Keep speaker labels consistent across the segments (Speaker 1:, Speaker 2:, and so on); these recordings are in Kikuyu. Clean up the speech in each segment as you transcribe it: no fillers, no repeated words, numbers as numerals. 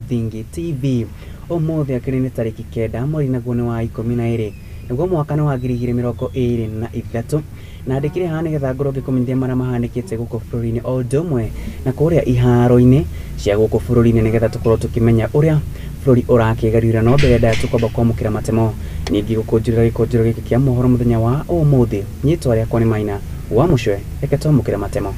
Speaker 1: Thingi TV. Ũmũthĩ akĩrĩ nĩ tarĩki 9 mweri naguo nĩ wa 12 naguo mwaka nĩ wa 2023 na ndĩkĩrĩ haha nĩgetha ngorwo ngĩkũmenyithia marĩa mahanĩkĩte gũkũ bũrũri-inĩ o ũndũ ũmwe na kũrĩa iharo-inĩ cia gũkũ bũrũri-inĩ nĩgetha tũkorwo tũkĩmenya ũrĩa bũrũri ũrakĩgarũra. No mbere ndaya tũkwamba kwamũkĩra matemo ningĩ gũkũnjũrĩra gĩkũnjũro gĩkĩ kĩa mohoro mũthenya wa ũmũthĩ. Nyitwa rĩakwa nĩ Maina wa Mũcwe, reke twamũkĩre matemo.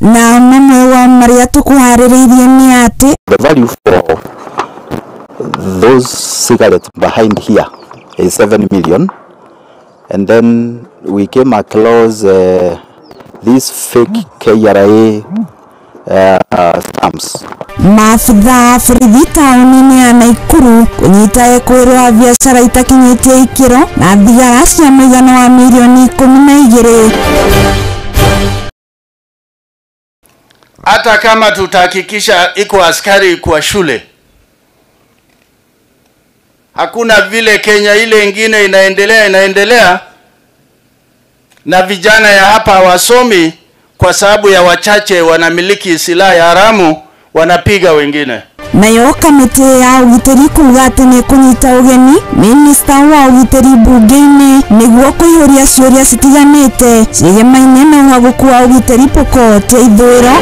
Speaker 2: Na mamwe wa marĩa tũkũharĩrĩirie nĩ atĩ
Speaker 3: the value for those cigarettes behind here is 7 million, and then we came across these fake KRA stamps.
Speaker 2: Maabithaa a borithi taũni-inĩ ya Naikuru kũnyita ekũĩrwo wa biacara itakinyĩtie ikĩro na thigara cia mũigana wa mirioni 12.
Speaker 4: Hata kama tutahakikisha iko askari kwa shule, hakuna vile Kenya ile ingine inaendelea na vijana ya hapa wasomi kwa sababu ya wachache wanamiliki silaha ya haramu wanapiga wengine.
Speaker 2: Nayo kamĩtĩ ya ũgitĩri kuga atĩ nĩ kũnyita ũgeni minista wa ũgitĩri mbunge-inĩ nĩguo kũihũria ciũria citiganĩte ciĩgemaine na ũhagũku wa ũgitĩri Pokot ya ithũĩro.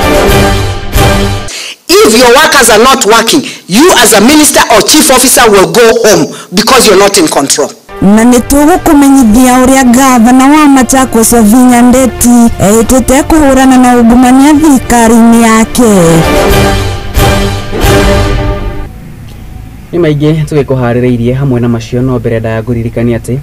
Speaker 5: If your workers are not working, you as a minister or chief officer will go home because you're not in control.
Speaker 2: Na nĩ tũgũkũmenyithia ũrĩa gavana wa Machakos Wavinya Ndeti ehĩtĩte kũhũrana na ungumania thirikari-inĩ yake.
Speaker 1: Nĩ maingĩ tũgĩkũharĩrĩirie hamwe na macio, no mbere ndaya ngũririkania atĩ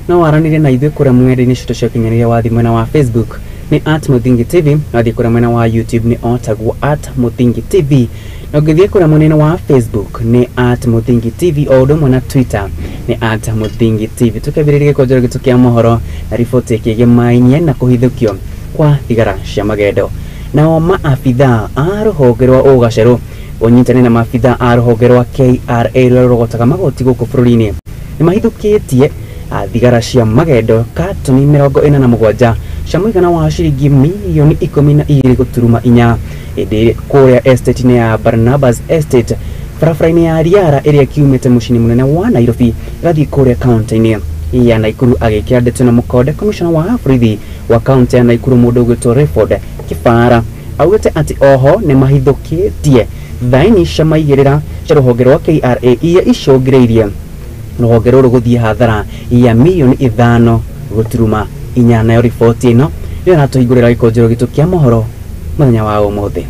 Speaker 1: no waranĩrie na ithuĩ kũrĩa mwenda-inĩ citũ cia ũkinyanĩria wa thimũ mwena wa Facebook nĩ @MuthingiTV, wathiĩ kũrĩa mwena wa YouTube nĩ otagwo @MuthingiTV, na ũngĩthiĩ kũrĩa mwena wa Facebook nĩ @MuthingiTV, o ũndũ ũmwe na Twitter nĩ @MuthingiTV. Tũkĩambĩrĩria gĩkũnjũro gitũ kĩa mohoro na riboti ĩkĩgemaine na kũhithũkio kwa thigara cia magendo. Nao maabithaa a rũhonge rwa ũgacerũ ũnyitanĩire na maabithaa a rũhonge rwa KRA rũrĩa rũrogotaga magoti gũkũ bũrũri-inĩ nĩ mahithũkĩtie thigara cia magendo katoni 47 cia mũigana wa ciringi mirioni 12.4 ĩndĩ kũrĩa estate-inĩ ya Barnabas Estate barabara-inĩ ya Riara ĩrĩa kiumĩte mũciĩ-inĩ mũnene wa Nairobi ĩgathiĩ kũrĩa kaunti-inĩ ya Naikuru. Agĩkĩra ndeto na mũkonde commissioner wa borithi wa kaunti ya Naikuru mũndũ ũgwĩtwo Rayford Kibara augĩte atĩ oho nĩ mahithũkĩtie thaini cia maigĩrĩra cia rũhonge rwa KRA iria icũngĩrĩirie rũhonge rũrũ gũthiĩ hathara ya mirioni 5.4. Nayo riboti ĩno nĩyo ĩratũhingũrĩra gĩkũnjĩro gitũ kĩa mohoro mũthenya wa ũmũthĩ.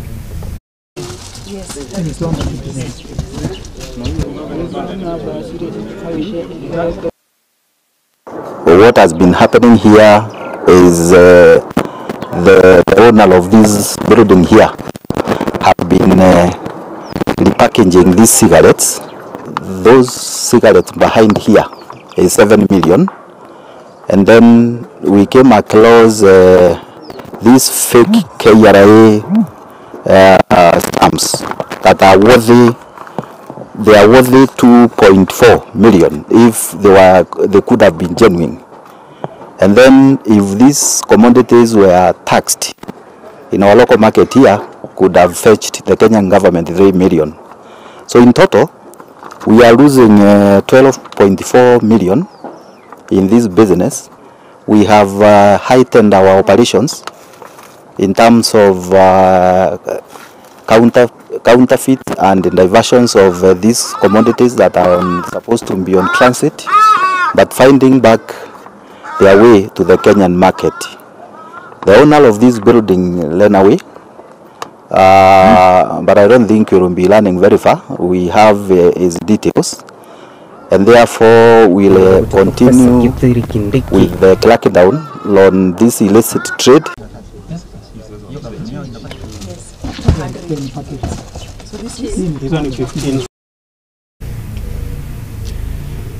Speaker 3: What has been happening here is the owner of this building here have been repackaging these cigarettes. Those cigarettes behind here is 7 million, and then we came across these fake KRA stamps that are worthy. They are worthy 2.4 million if they could have been genuine. And then if these commodities were taxed in our local market here, could have fetched the Kenyan government 3 million. So in total, we are losing 12.4 million in this business. We have heightened our operations in terms of counterfeit and diversions of these commodities that are supposed to be on transit, but finding back their way to the Kenyan market. The owner of this building ran away, but I don't think we will be running very far. We have his details, and therefore we'll continue with the crackdown on this illicit trade.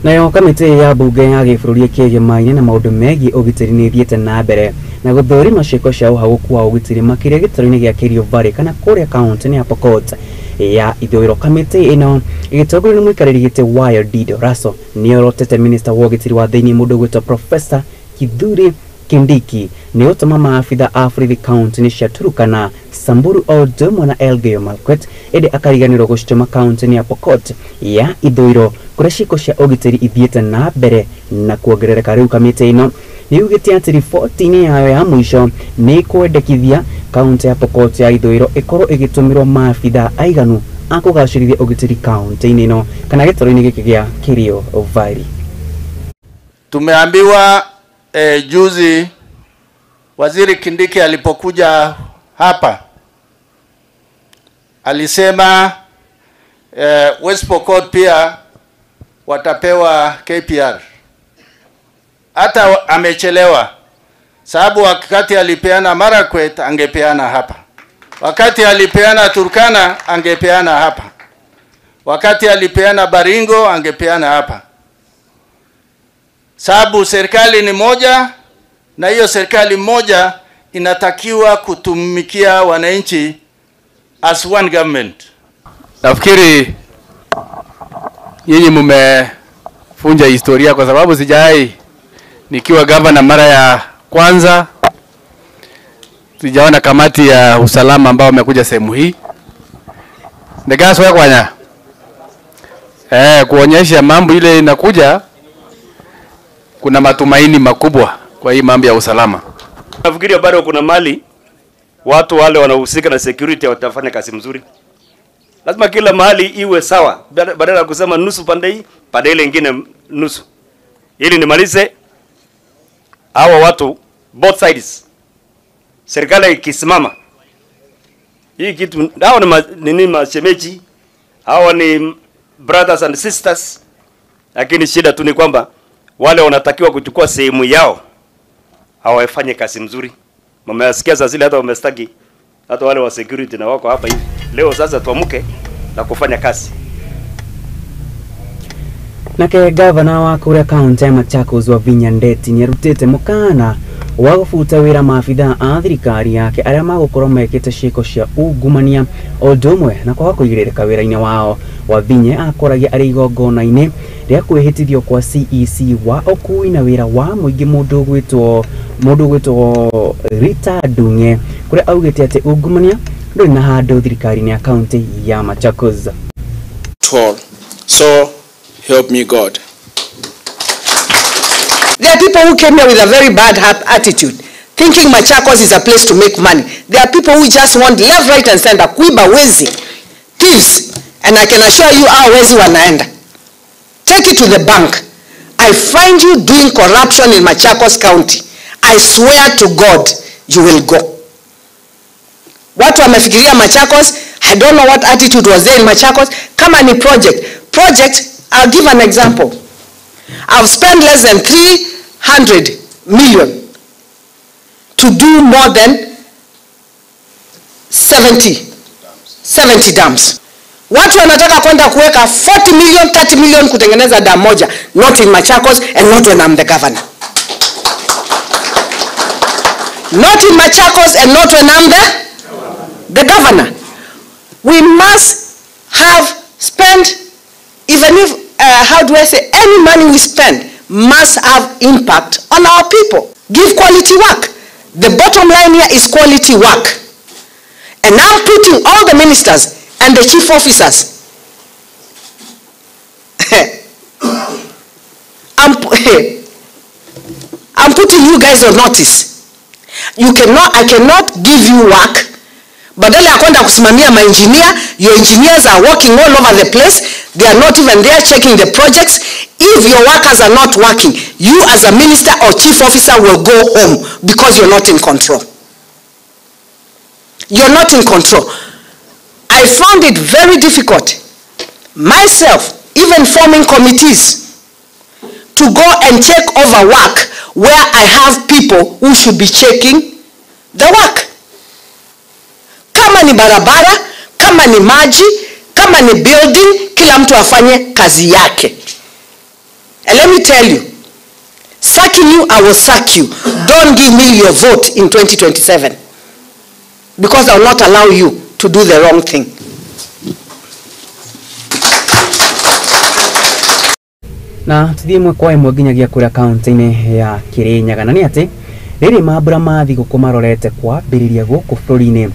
Speaker 1: Nayo kamĩtĩ ya mbunge ya gĩbũrũri ĩkĩgemaine na maũndũ megiĩ ũgitĩri nĩ ĩthiĩte na mbere na gũthũrima ciĩko cia ũhagũku wa ũgitĩri makĩria gĩtarũ-inĩ gĩa Kerio Valley kana kũrĩa kaunti-inĩ ya Pokot. Ya Ithũĩro. Kamĩtĩ ĩno ĩgĩtongorio nĩ mũikarĩri gĩtĩ wayo Dido Raso nĩorotete minista wa ũgitĩri wa thĩinĩ mũndũ ũgwĩtwo Professor Kithure Kindiki nĩ gũtũma maabitha a borithi kaunti-inĩ cia Turkana, Samburu o ũndũ ũmwe na Elgeyo Marakwet, ĩndĩ akariganĩrwo gũcitũma kaunti-inĩ ya Pokot ya Ithũĩro kũrĩa ciĩko cia ũgitĩri ithiĩte na mbere na kuongerereka. Rĩu kamĩtĩ ĩno nĩyugĩte atĩ riboti-inĩ yayo ya mũico nĩ ĩkwendekithia kaunti ya Pokot ya Ithũĩro ĩkorwo ĩgĩtũmĩrwo maabitha aiganu a kũgacĩrithia ũgitĩri kaunti-inĩ ĩno kana gĩtarũ-inĩ gĩkĩ gĩa Kerio Valley.
Speaker 4: Tumeambiwa juzi Waziri Kindiki alipokuja hapa alisema West Pokot pia watapewa KPR. Hata amechelewa, sababu wakati alipeana Marakwet angepeana hapa, wakati alipeana Turkana angepeana hapa, wakati alipeana Baringo angepeana hapa. Sababu serikali ni moja, na hiyo serikali moja inatakiwa kutumikia wananchi as one government.
Speaker 6: Nafikiri nyinyi mmefunja historia, kwa sababu sijai nikiwa gavana mara ya kwanza sijaona kamati ya usalama ambao wamekuja sehemu hii. Ndegaswa kwanya kuonyesha mambo ile inakuja, kuna matumaini makubwa kwa hii mambo ya usalama.
Speaker 7: Nafikiria bado kuna mali watu wale wanahusika na security watafanya kazi mzuri. Lazima kila mahali iwe sawa, badala ya kusema nusu pande hii, pande ile nyingine nusu. Ili nimalize hawa watu both sides. Serikali ikisimama hii kitu, hawa ni nini mashemeji, hawa ni brothers and sisters, lakini shida tu ni kwamba wale wanatakiwa kuchukua sehemu yao hawafanye kazi mzuri. Mmesikia sasa zile hata wamestaki hata wale wa security na wako hapa hivi. Leo sasa tuamke na kufanya kazi.
Speaker 1: Nake gavana wa kuria kaunti ya Machakos Wavinya Ndeti nĩarutĩte mũkana wa gũbuta wĩra maabithaa a thirikari yake arĩa magũkorwo mekĩte ciĩko cia ungumania o ũndũ ũmwe na kwaga kũigĩrĩrĩka wĩra-inĩ wao. Wavinya akoragia arĩ igongona-inĩ rĩa kwĩhĩtithio kwa CEC wa ũkui na wĩra wa mũingĩ mũndũ ũgwĩtwo Rita Ndung'e, kũrĩa augĩte atĩ ungumania ndũrĩ na handũ thirikari-inĩ ya kaunti ya Machakos.
Speaker 8: So help me God.
Speaker 5: There are people who came here with a very bad attitude, thinking Machakos is a place to make money. There are people who just want left, right and center, kuiba wezi, thieves. And I can assure you our wezi wanaenda. Take it to the bank. I find you doing corruption in Machakos County, I swear to God, you will go. Watu wamefikiria Machakos, I don't know what attitude was there in Machakos. Kama ni project. Project, I'll give an example. I've spent less than 300 million to do more than 70 dams. Watu wanataka kwenda kuweka 40 million, 30 million kutengeneza dam moja. Not in Machakos and not when I'm the governor. Not in Machakos and not when I'm the governor. We must have spent, even if, how do I say, any money we spend must have impact on our people. Give quality work. The bottom line here is quality work. And I'm putting all the ministers and the chief officers. I'm putting you guys on notice. You cannot, I cannot give you work. Badala ya kwenda kusimamia ma engineer, your engineers are working all over the place. They are not even there checking the projects. If your workers are not working, you as a minister or chief officer will go home because you're not in control. You're not in control. I found it very difficult myself, even forming committees, to go and check over work where I have people who should be checking the work. Kama ni barabara, kama ni maji, kama ni building, kila mtu afanye kazi yake. And let me tell you, sacking you, I will sack you. Don't give me your vote in 2027. Because I will not allow you to do the wrong thing.
Speaker 1: Na tuthiĩ ĩmwe kwa ĩmwe nginyagia kũrĩa kaunti-inĩ ya Kirinyaga, na nĩ atĩ rĩrĩ mambura ma thigũkũ marorete kwambĩrĩria gũkũ bũrũri-inĩ,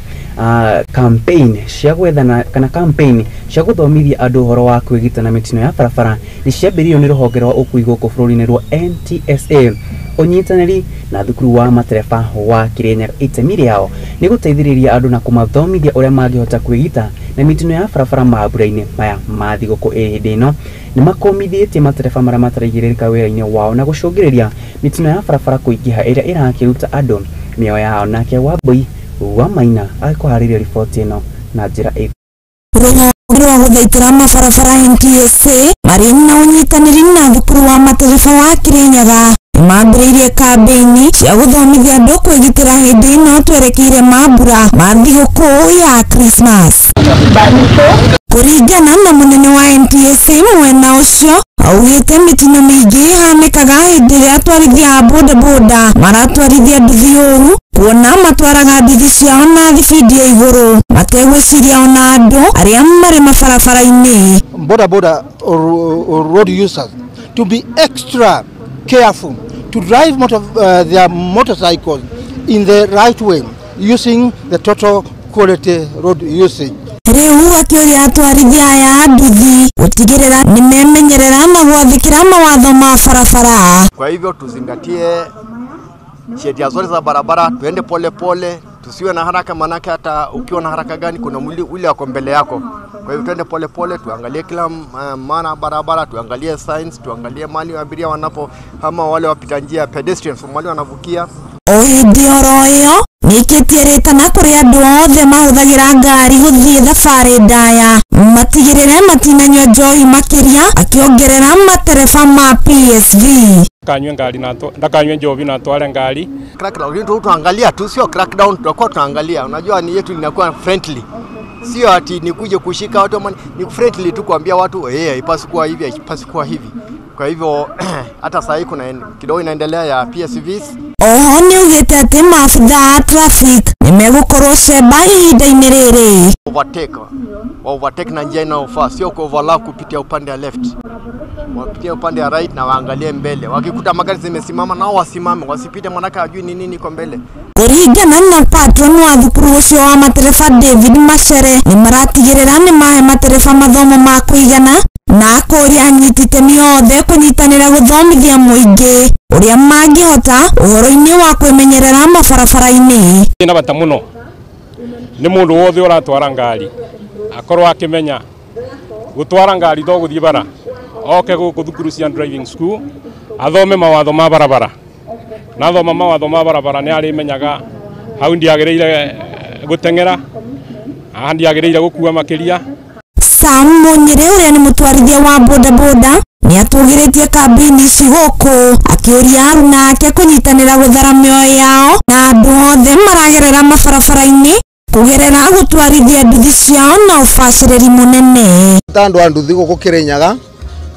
Speaker 1: campaign cia gwethana kana campaign cia gũthomithia andũ ũhoro wa kwĩgita na mĩtino ya barabara nĩ ciambĩrĩirio nĩ rũhonge rwa ũkui gũkũ bũrũri-inĩ rwa NTSA ũnyitanĩri na thukuru wa matereba wa Kirinyaga. Itemi rĩao nĩ gũteithĩrĩria andũ na kũmathomithia ũrĩa mangĩhota kwĩgita na mĩtino ya barabara mambura-inĩ maya ma thigũkũ. Ĩ hĩndĩ ĩno nĩ makomithĩtie matereba marĩa mataraigĩrĩrĩka wĩra-inĩ wao na gũcũngĩrĩria mĩtino ya barabara kũingĩha ĩrĩa ĩrakĩruta andũ mĩoyo yao. Nake Wambui wa Maina agĩkũharĩria riboti ĩno na njĩra ĩ
Speaker 2: Rũhonge rwa gũthaitĩra mabarabara NTSA marĩ na ũnyitanĩri na thukuru wa matereba wa Kirinyaga nĩmambĩrĩirie kambĩini cia gũthomithia andũ kwĩgitĩra hĩndĩ ĩno twerekeire mambura ma thigũkũ ya Christmas. Kũringana na mũnene wa NTSA mwena ũcio, augĩte mĩtino mĩingĩ ĩhanĩkaga hĩndĩ ĩrĩa atwarithia a bodaboda maratwarithia nduthi ũru, kuona matwaraga nduthi ciao na thibindi ya igũrũ mategwĩciria ona andũ arĩa marĩ mabarabara-inĩ.
Speaker 9: Boda boda or road users to be extra careful to drive their motorcycles in the right way using the total quality road usage.
Speaker 2: Rĩu akĩũria atwarithia aya a nduthi gũtigĩrĩra nĩmemenyerera na gwathĩkĩra mawatho ma barabara.
Speaker 10: Kwa hivyo tuzingatie sheria zote za barabara, tuende pole pole, tusiwe na haraka, manake hata ukiwa na haraka gani kuna mwili ule wako mbele yako. Kwa hivyo tuende pole pole, tuangalie kila maana barabara, tuangalie signs, tuangalie mahali abiria wanapo ama wale wapita njia pedestrians mahali wanavukia.
Speaker 2: O hĩndĩ oro ĩyo nĩikĩtie rĩtana kũrĩ andũ othe mahũthagĩra ngari gũthiĩ thabarĩ ndaya matigĩrĩre matinanyua njohi makĩria, akĩongerera matereba ma PSV
Speaker 11: Ndakanywe ngari na ndakanywe njovi na twale ngari.
Speaker 10: Crackdown tu tuangalia tu, sio crackdown, tutakuwa tunaangalia. Unajua ni yetu inakuwa friendly, sio ati nikuje kushika watu ama ni friendly tu kuambia watu eh, haipaswi kuwa hivi, haipaswi kuwa hivi. Kwa hivyo hata sasa kuna kidogo inaendelea ya PSVs.
Speaker 2: Oho nĩaugĩte atĩ maabithaa a traffic nĩmegũkorwo cemba ihinda-inĩ rĩrĩ.
Speaker 10: Overtake na njia inayofaa, sio ku overlap kupitia upande ya left, wapitie upande ya right na waangalie mbele. Wakikuta magari zimesimama nao wasimame, wasipite, manake hajui ni nini iko mbele.
Speaker 2: Kũringana na patron wa thukuru ũcio wa matereba David Macere, nĩmaratigĩrĩra nĩmahe matereba mathomo ma kũigana na akũria anyiti itemi othe kũnyitanĩra gũthomithia mũingĩ ũrĩa mangĩhota ũhoro-inĩ wa kwĩmenyerera mabarabara-inĩ.
Speaker 11: Ina bata muno nĩ mũndũ wothe ũratwara ngari akorwo akĩmenya gũtwara ngari to gũthiĩ bara, oke gũkũ thukuru cia driving school athome mawatho ma barabara, na athoma mawatho ma barabara nĩ arĩmenyaga hau ndiagĩrĩire gũteng'era, haha ndiagĩrĩire gũkua makĩria.
Speaker 2: Sam Munyire ũrĩa nĩ mũtwarithia wa bodaboda nĩatũgĩrĩtie kambĩini ici gũkũ akĩũria aruna ake kũnyitanĩra gũthara mĩoyo yao na andũ othe maragerera mabarabara-inĩ kũgerera gũtwarithia nduthi ciao na ũbacĩrĩri mũnene.
Speaker 9: Ta andũ a nduthi gũkũ Kirinyaga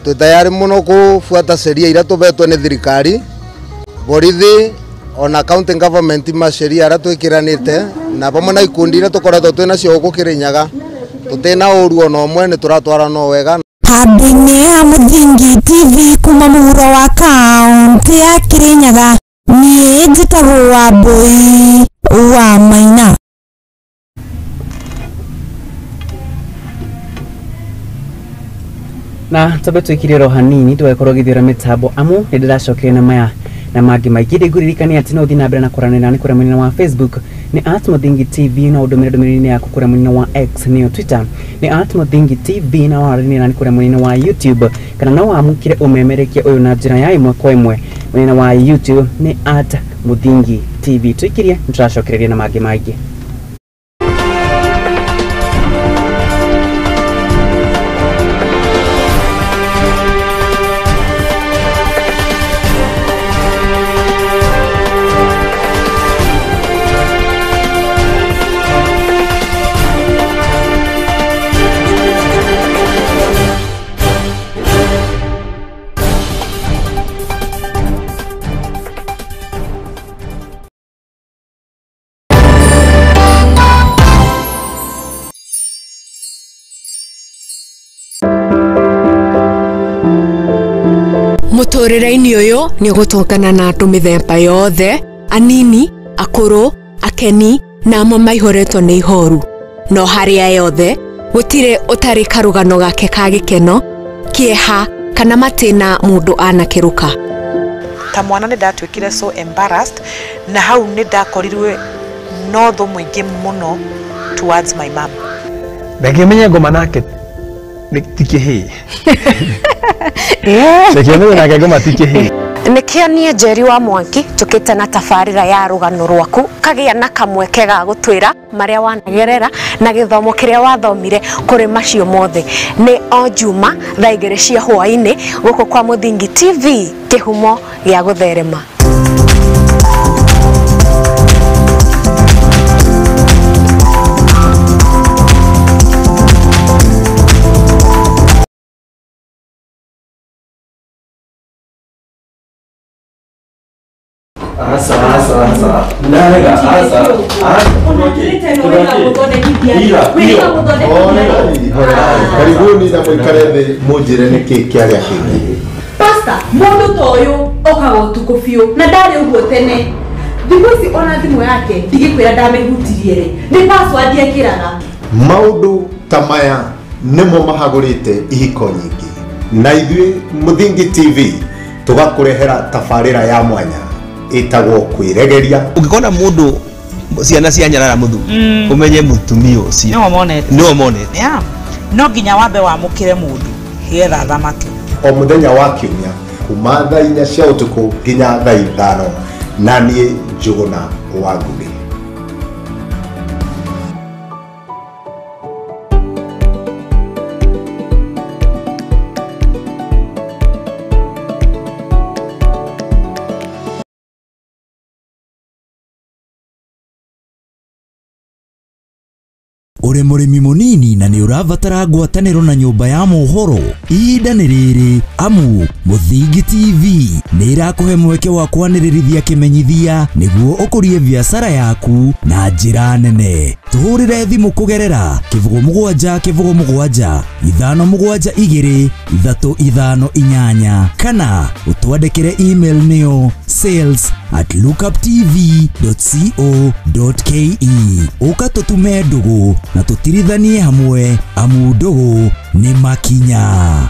Speaker 9: twĩ tayari mũno kũbuata sheria iria tũhetwo nĩ thirikari, borithi ona county government maceria aria twĩkĩranĩte na pamwe na ikundi iria tũkoretwo twĩ nacio gũkũ Kirinyaga tũtĩna ũru ona ũmwe nĩ tũratwarana o wega.
Speaker 2: Handũ-inĩ ha Mũthingi TV kuma mũhuro wa kaũntĩ ya Kirinyaga, niĩ njĩtagwo Wambui wa Maina.
Speaker 1: Na twambe twĩkire ro hanini tũgakorwo gĩthiũra mĩtambo amu nĩ ndĩracokire na maya na mangĩ maingĩ. Ndĩngũririkania atĩ no ũthiĩ na mbere na kũranĩra nĩ kũrĩa mwena wa Facebook nĩ @MũthingiTV, no ũndũmĩre ndũmĩrĩri-inĩ yaku kũrĩa mwena wa X nĩyo Twitter nĩ @MũthingiTV, na waranĩria nĩ kũrĩa mwena wa YouTube, kana no wamũkĩre ũmemerekia ũyũ na njĩra ya ĩmwe kwa ĩmwe mwena wa YouTube nĩ @MũthingiTV. Tũikirie nĩ tũracokereria na mangĩ maingĩ.
Speaker 12: Mũtũrĩre-inĩ ũyũ nĩ ũgũtũngana na andũ mĩthemba yothe, anini, akũrũ, akeni na amwe maihũrĩtwo nĩ ihoru. No harĩa yothe gũtirĩ ũtarĩ karũgano gake ka gĩkeno, kĩeha kana matĩna mũndũ anakĩrũka.
Speaker 13: Ta mwana nĩ ndatuĩkire so embarrassed, na hau nĩ ndakorirwe no thũ mũingĩ mũno towards my mom.
Speaker 14: Reke menye ngoma nake ti kĩhĩĩ. Reke menye nake ngoma ti kĩhĩĩ.
Speaker 12: Nĩkĩo niĩ Njeri wa Mwangi njũkĩte na tabarĩra ya rũgano rwaku kagĩa na kamweke ga gũtwĩra marĩa wanagerera na gĩthomo kĩrĩa wathomire kũrĩ macio mothe. Nĩ o Juma thaa 2 cia hwaĩ-inĩ gũkũ kwa Mũthingi TV, kĩhumo gĩa gũtherema.
Speaker 15: Karibuni na mwikare thĩ mũnjĩre nĩkĩ kĩarĩa kĩngĩ.
Speaker 16: Pastor, mũndũ ta ũyũ okaga ũtukũ biũ na ndarĩ ũguo tene. Thikũ ici ona thimũ yake ndigĩkwĩra ndamĩhutirie rĩ, nĩ password ekĩraga.
Speaker 15: Maũndũ ta maya nĩmo mahagũrĩte ihiko nyingĩ, na ithuĩ Mũthingi TV tũgakũrehera tabarĩra ya mwanya ĩtagwo kwĩregeria.
Speaker 17: Ũngĩkona mũndũ ciana cia nyarara mũthuri ũmenye mũtumia ũcio nĩwe monete.
Speaker 13: Yeah. No nginya wambe wamũkĩre mũndũ getha thamaki.
Speaker 15: O mũthenya wa kiumia kuma thaa 4 cia ũtukũ nginya thaa 5, na niĩ Njũgũna wa Ngũgĩ.
Speaker 18: Uri mũrĩmi mũnini na nĩ ũrabatara ngwatanĩro na nyũmba ya mohoro, ihinda nĩ rĩrĩ amu Mũthingi TV nĩ ĩrakũhe mweke wa kwanĩrĩrithia kĩmenyithia nĩguo ũkũrie biacara yaku na njĩra nene. Tũhũrĩre thimũ kũgerera 07 07 572 358 kana ũtwandĩkĩre email nĩyo sales@lookuptv.co.ke. Ũka tũtume ndũgũ na tũtirithanie hamwe amu ndũgũ nĩ makinya.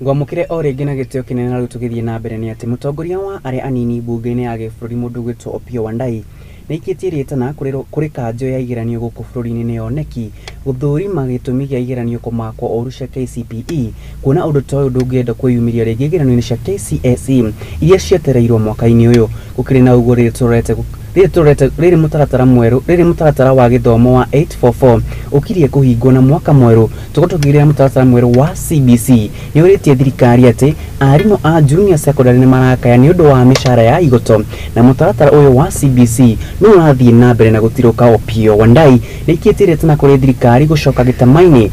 Speaker 1: Ngwamũkĩre o rĩngĩ na gĩtĩo kĩnene na rĩu tũgĩthiĩ na mbere nĩ atĩ mũtongoria wa arĩa anini mbunge-inĩ ya gĩbũrũri mũndũ ũgwĩtwo Opiyo Wandayi nĩ aikĩtie rĩtana kũrĩ kanjũ ya igeranio gũkũ bũrũri-inĩ nĩyo KNEC gũthũrima gĩtũmi gĩa igeranio kũmakwo ũru cia KCPE, kuona ũndũ ta ũyũ ndũngĩenda kwĩyumĩria rĩngĩ igeranio-inĩ cia KCSE iria cietereirwo mwaka-inĩ ũyũ. Gũkĩrĩ na ũguo rĩrĩ mũtaratara mwerũ, rĩrĩ mũtaratara wa gĩthomo wa 844 ũkirie kũhingwo na mwaka mwerũ tũkorwo tũkĩgĩrĩra mũtaratara mwerũ wa CBC. Nĩ ũrĩtie thirikari atĩ arimũ a junior secondary nĩ marakaya nĩ ũndũ wa mĩcara ya igoto, na mũtaratara ũyũ wa CBC nĩ ũrathiĩ na mbere na gũtirũka. Opiyo Wandayi nĩ aikĩtie rĩtana kũrĩ thirikari gũcoka gĩtama-inĩ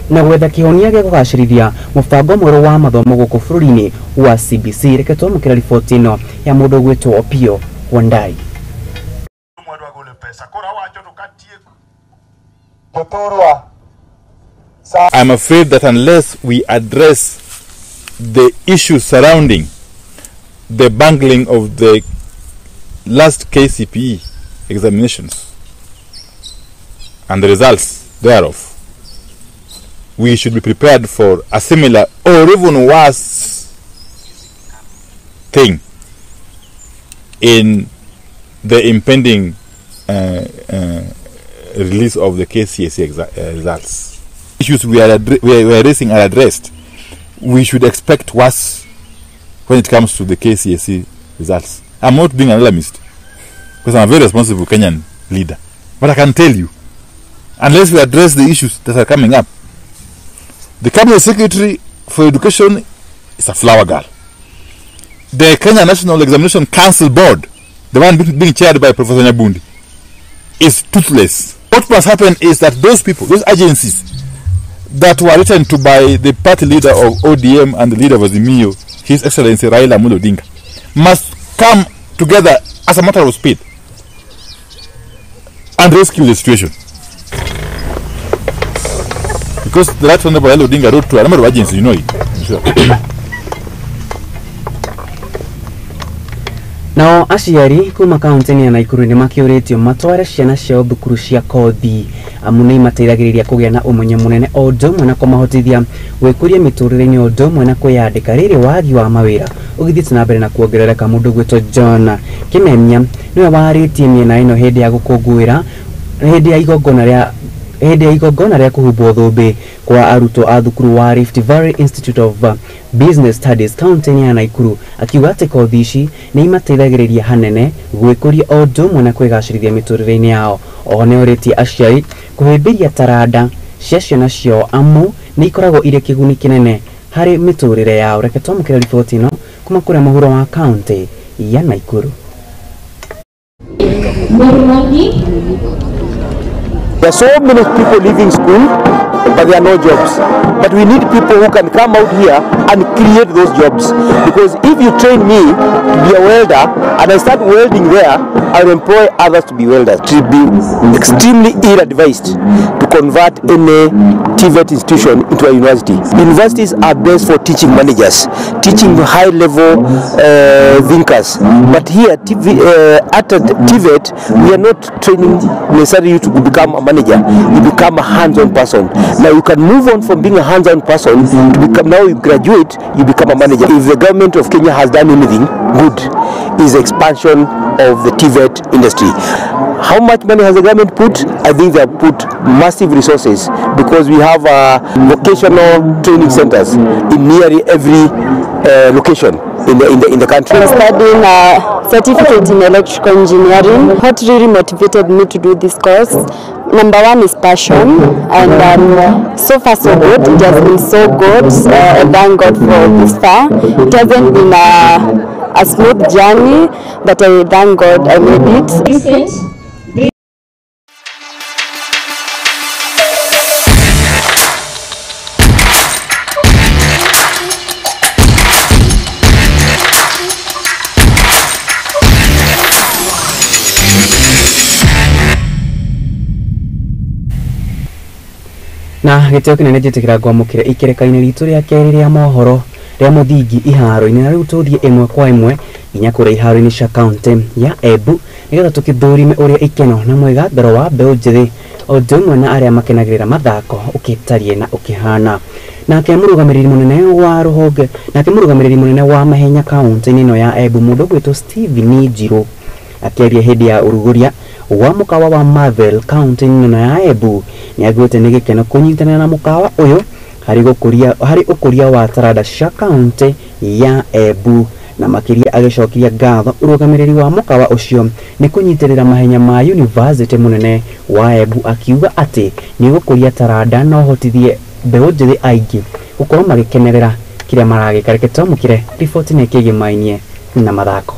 Speaker 1: na gwetha kĩhonia gĩa kũgacĩrithia mũbango mwerũ wa mathomo gũkũ bũrũri-inĩ wa CBC. Reke twamũkĩra riboti ĩno ya mũndũ ũgwĩtwo Opiyo Wandayi.
Speaker 19: I'm afraid that unless we address the issues surrounding the bungling of the last KCPE examinations and the results thereof, we should be prepared for a similar or even worse thing in the impending release of the KCSE results. Issues we are raising are addressed. We should expect worse when it comes to the KCSE results. I'm not being an alarmist because I'm a very responsible Kenyan leader. But I can tell you, unless we address the issues that are coming up, the Cabinet Secretary for Education is a flower girl. The Kenya National Examination Council Board, the one being chaired by Professor Nyabundi, is toothless. What must happen is that those people, those agencies that were written to by the party leader of ODM and the leader of Azimio, His Excellency Raila Amolo Odinga, must come together as a matter of speed and rescue the situation. Because the Right Honorable Raila Odinga wrote to a number of agencies, you know it, I'm sure.
Speaker 1: Nao aciari kuma kaunti-inĩ ya Nakuru nĩ makĩũrĩtio matware ciana ciao thukuru cia kothi amu nĩ imateithagĩrĩria kũgĩa na ũmenyo mũnene o ũndũ ũmwe na kũmahotithia gwĩkũria mĩtũrĩre-inĩ o ũndũ ũmwe na kwĩyandĩka rĩrĩ wagi wa mawĩra ũgĩthiĩte na mbere na kuongerereka. Mũndũ ũgwĩtwo John Kimemia nĩwe warĩtie mĩena ĩno hĩndĩ ya gũkũngũĩra hĩndĩ ya igongona rĩa kũhumbwo thũmbĩ kwa arutwo a thukuru wa Rift Valley Institute of Business Studies kaunti-inĩ ya Nakuru, akiuga atĩ kothi ici nĩ imateithagĩrĩria hanene gwĩkũria o ũndũ ũmwe na kwĩgacĩrithia mĩtũrĩre-inĩ yao. Oho nĩ orĩtie aciari kũhĩmbĩria taranda cia ciana ciao amu nĩ ikoragwo irĩ kĩguni kĩnene harĩ mĩtũrĩre yao. Reke twamũkĩre riboti ĩno kuma kũrĩa mũhuro wa kaunti ya Nakuru.
Speaker 20: There are so many people leaving school, but there are no jobs. But we need people who can come out here and create those jobs. Because if you train me to be a welder and I start welding there, I'll employ others to be welders. It would be extremely ill-advised to convert any TVET institution into a university. Universities are best for teaching managers, teaching high-level thinkers. But here at TVET, we are not training necessarily you to become a manager. You become a hands-on person. Now you can move on from being a hands-on person to become, now you graduate, you become a manager. If the government of Kenya has done anything good, is expansion of the TVET industry. How much money has the government put? I think they have put massive resources, because we have vocational training centers in nearly every location in the country.
Speaker 21: I'm studying a certificate in electrical engineering. What really motivated me to do this course? Number one is passion, and so far so good. It has been so good. I thank God for this far. It hasn't been a smooth journey, but I thank God I made it.
Speaker 1: Na gĩtĩo kĩnene njĩtĩkĩra ngwamũkĩra ikereka-inĩ ritũ rĩa kerĩ rĩa mohoro rĩa mũthingi iharo-inĩ, na rĩu tũthiĩ ĩmwe kwa ĩmwe nginya kũrĩa iharo-inĩ cia kaunti ya Embu nĩgetha tũkĩthũrime ũrĩa ikeno na mwĩgathĩro wa mbeũ njĩthĩ o ũndũ ũmwe na arĩa makenagĩrĩra mathako ũkĩtariĩ na ũkĩhana. Nake mũrũgamĩrĩri mũnene wa rũhonge nake mũrũgamĩrĩri mũnene wa mahenya kaunti-inĩ ĩno ya Embu mũndũ ũgwĩtwo Stephen Njirũ akĩaria hĩndĩ ya ũrugũria wa mũkawa wa Marvel kaunti-inĩ ĩno ya Embu nĩaugĩte nĩ gĩkeno kũnyitanĩra na mũkawa ũyũ harĩ ũkũria wa taranda cia kaunti ya Embu, na makĩria agĩcokia ngatho ũrũgamĩrĩri wa mũkawa ũcio nĩ kũnyitĩrĩra mahenya ma university mũnene wa Embu, akiuga atĩ nĩ gũkũria taranda na ũhotithie mbeũ njĩthĩ aingĩ gũkorwo magĩkenerera kĩrĩa maragĩka. Reke twamũkĩre riboti nĩ kĩgĩmainie na mathako.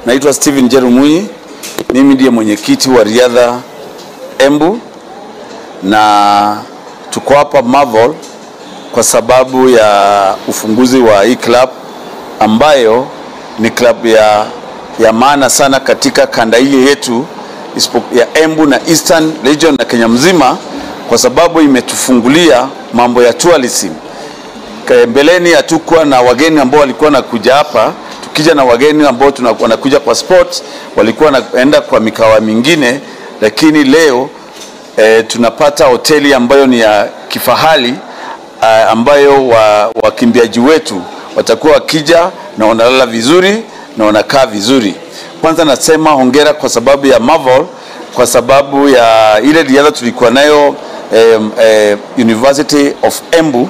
Speaker 22: Naitwa Steven Njeru Munyi, mimi ndiye mwenyekiti wa riadha Embu, na tuko hapa Marvel kwa sababu ya ufunguzi wa hii club ambayo ni club ya maana sana katika kanda hii yetu ya Embu na Eastern Region na Kenya mzima, kwa sababu imetufungulia mambo ya tourism. Mbeleni hatukuwa na wageni ambao walikuwa nakuja hapa. Tukija na wageni ambao wanakuja kwa sport, walikuwa wanaenda kwa mikawa mingine, lakini leo tunapata hoteli ambayo ni ya kifahari, ambayo wakimbiaji wetu watakuwa wakija na wanalala vizuri na wanakaa vizuri. Kwanza nasema hongera kwa sababu ya Marvel, kwa sababu ya ile riadha tulikuwa nayo University of Embu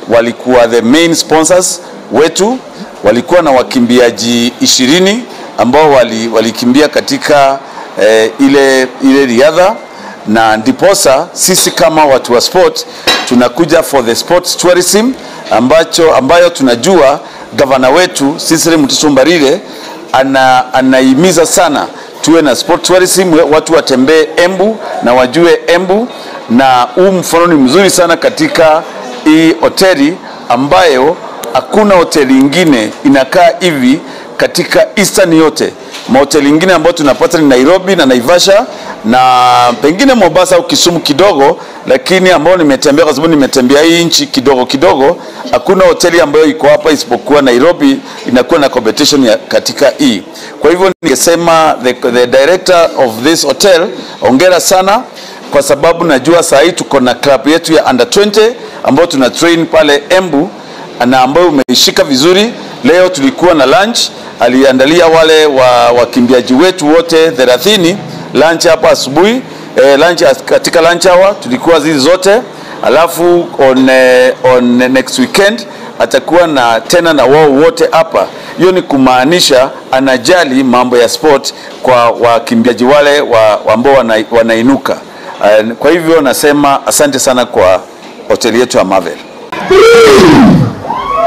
Speaker 22: walikuwa the main sponsors wetu, Walikuwa na wakimbiaji 20 ambao walikimbia katika ile riadha, na ndiposa sisi kama watu wa sport tunakuja for the sports tourism ambayo tunajua gavana wetu Cecily Mutiso Mbarire anahimiza sana tuwe na sport tourism, watu watembee Embu na wajue Embu, na huu mfano ni mzuri sana katika hii hoteli ambayo hakuna hoteli ingine inakaa hivi katika Eastern yote. Mahoteli ingine ambayo tunapata ni Nairobi na Naivasha na pengine Mombasa au Kisumu kidogo, lakini ambao nimetembea, kwa sababu nimetembea hii nchi kidogo kidogo, hakuna hoteli ambayo iko hapa isipokuwa Nairobi inakuwa na competition ya katika hii. Kwa hivyo ningesema the director of this hotel, hongera sana, kwa sababu najua saa hii tuko na club yetu ya under 20 ambayo tuna train pale Embu na ambayo umeishika vizuri. Leo tulikuwa na lunch, aliandalia wale wakimbiaji wetu wote 30 lunch hapa asubuhi, lunch katika lunch hour tulikuwa zizi zote. Alafu on next weekend atakuwa na tena na wao wote hapa. Hiyo ni kumaanisha anajali mambo ya sport kwa wakimbiaji wale ambao wanainuka. Kwa hivyo nasema asante sana kwa hoteli yetu ya Marvel.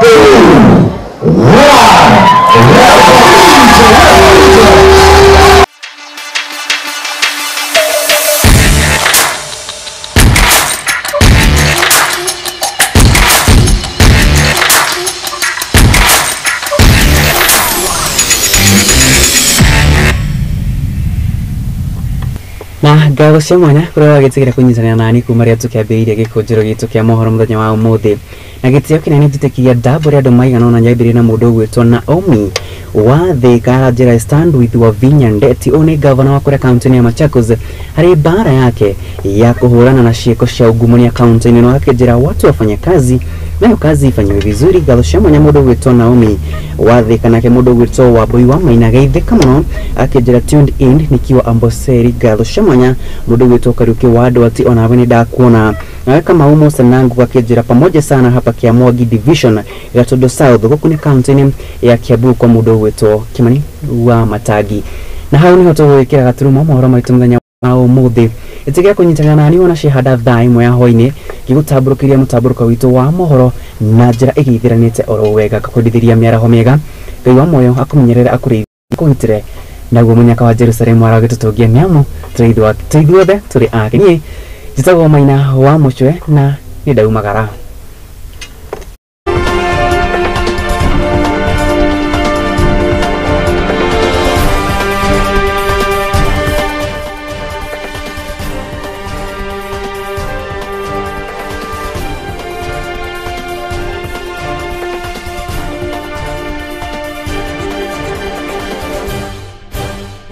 Speaker 3: 3, 2, 1.
Speaker 1: Na ngatho cia mwanya kuria wagĩtigĩra kũnyitanĩra nani kuma rĩrĩa tũkĩambĩrĩirie gĩkũnjĩro gitũ kĩa mohoro mũthenya wa ũmũthĩ. Na gĩtĩo kĩnene njĩtĩkirie ndambo rĩa andũ maigana ũna nyambĩrĩrie na mũndũ ũgwĩtwo Naomi wa Thika aranjĩra stand with Wavinya Ndeti. Ũyũ nĩ gavana wa kũrĩa kaunti-inĩ ya Machakos harĩ mbara yake ya kũhũrana na ciĩko cia ungumania kaunti-inĩ, na akĩnjĩra watu wafanye kazi nayo kazi ifanyiwe vizuri. Ngatho cia mwanya mũndũ ũgwĩtwo Naomi wa Thika. Nake mũndũ ũgwĩtwo Wambui wa Maina geithĩka mũno akĩnjĩra tuned in nikiwa Amboseli. Ngatho cia mwanya mũndũ ũgwĩtwo Kariuki wa andũ ati onawe nĩ ndakuona. Nawe Kamau Musa Nangu akĩnjĩra pamoja sana hapa Kiamwagi division Gatondo South, gũkũ nĩ kaunti-inĩ ya Kiambu kwa mũndũ ũgwĩtwo Kimani wa Matagi. Na hau niho tũgwĩkĩra gaturumo mohoro maitũ mũthenya wa ũmũthĩ. Ĩtĩkĩra kũnyitanĩra nani ona cihanda thaa ĩmwe ya hwaĩ-inĩ ngĩgũtambũrũkĩria mũtambũrũko witũ wa mohoro na njĩra ĩgĩithĩranĩte oro wega, ngakwendithĩria mĩaraho mĩega. Ngai wa muoyo akũmenyerere, akũrĩithie, akũgitĩre, naguo mũnyaka wa Jerusalemu aragĩtũtongia nĩamu tũrĩ ithuothe tũrĩ ake. Niĩ njĩtagwo Maina wa Mũcwe na nĩ ndaumagara.